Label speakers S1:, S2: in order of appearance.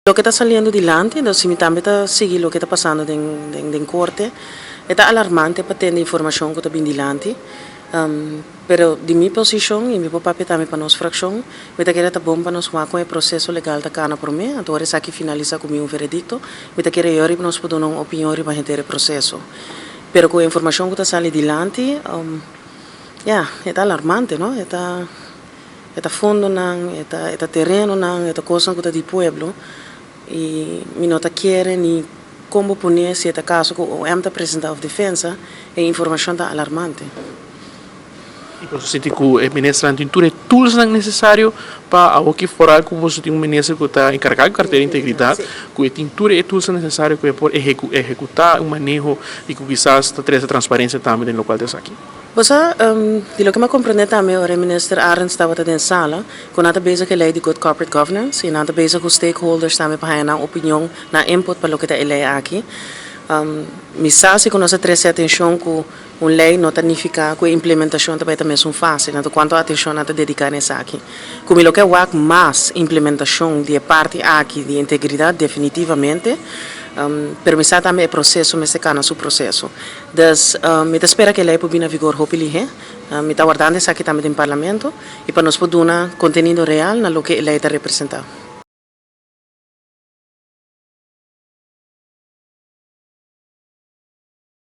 S1: Loke ta saliendo dilanti, entonces si mi tambe ta sigui loke ta pasando den corte, e ta alarmante pa tende informacion cu ta bin dilanti. Pero di mi posicion, y mi por papia tambe pa nos fraccion, mi ta kere ta bon pa nos wak con e proceso legal ta cana prome, anto ora esaki finalisa cu mi un veredicto, mi ta kere yori pa nos por duna un opinion riba henter e proceso. Pero cu e informacion cu ta sali dilanti, ya, e ta alarmante, no? E ta. E ta fondonan, e ta e ta terenonan, e ta kosnan ku ta di pueblo i mi no ta kere ni kon bo pone si e ta kaso ku OM ta presenta òf defensa, e informashon ta alarmante.
S2: I boso sinti ku e ministernan tin tur e toolsnan nesesario pa awoki foral ku boso tin un minister ku ta enkargá ku kartera di integridat, ku e tin tur e toolsnan nesesario ku e por ehekutá un maneho i ku kisas ta trese transparensia tambe den lokual ta esaki?
S1: Bo sa, di loke mi a komprendé tambe ora e Minister Arends tabata den sala, ku nan ta bezig ku e lei di Good Corporate Governance i nan ta bezig ku stakeholders tambe pa haña nan opinion, nan input pa loke ta e lei aki. Mi sa si ku nos a trese atenshon ku un lei no ta nifiká ku e implementashon ta bai ta mesun fásil, anto kuantu atenshon nan ta dediká na esaki. Ku mi loke a wak mas implementashon di e parti aki di integridat definitivamente, pero mi sa tambe e proseso mester kana su proseso. Dus, mi ta spera ku e lei por bini na vigor hopi lihé. Mi ta wardando esaki tambe den Parlamento i pa nos por duna kontenido real na loke e lei ta representá.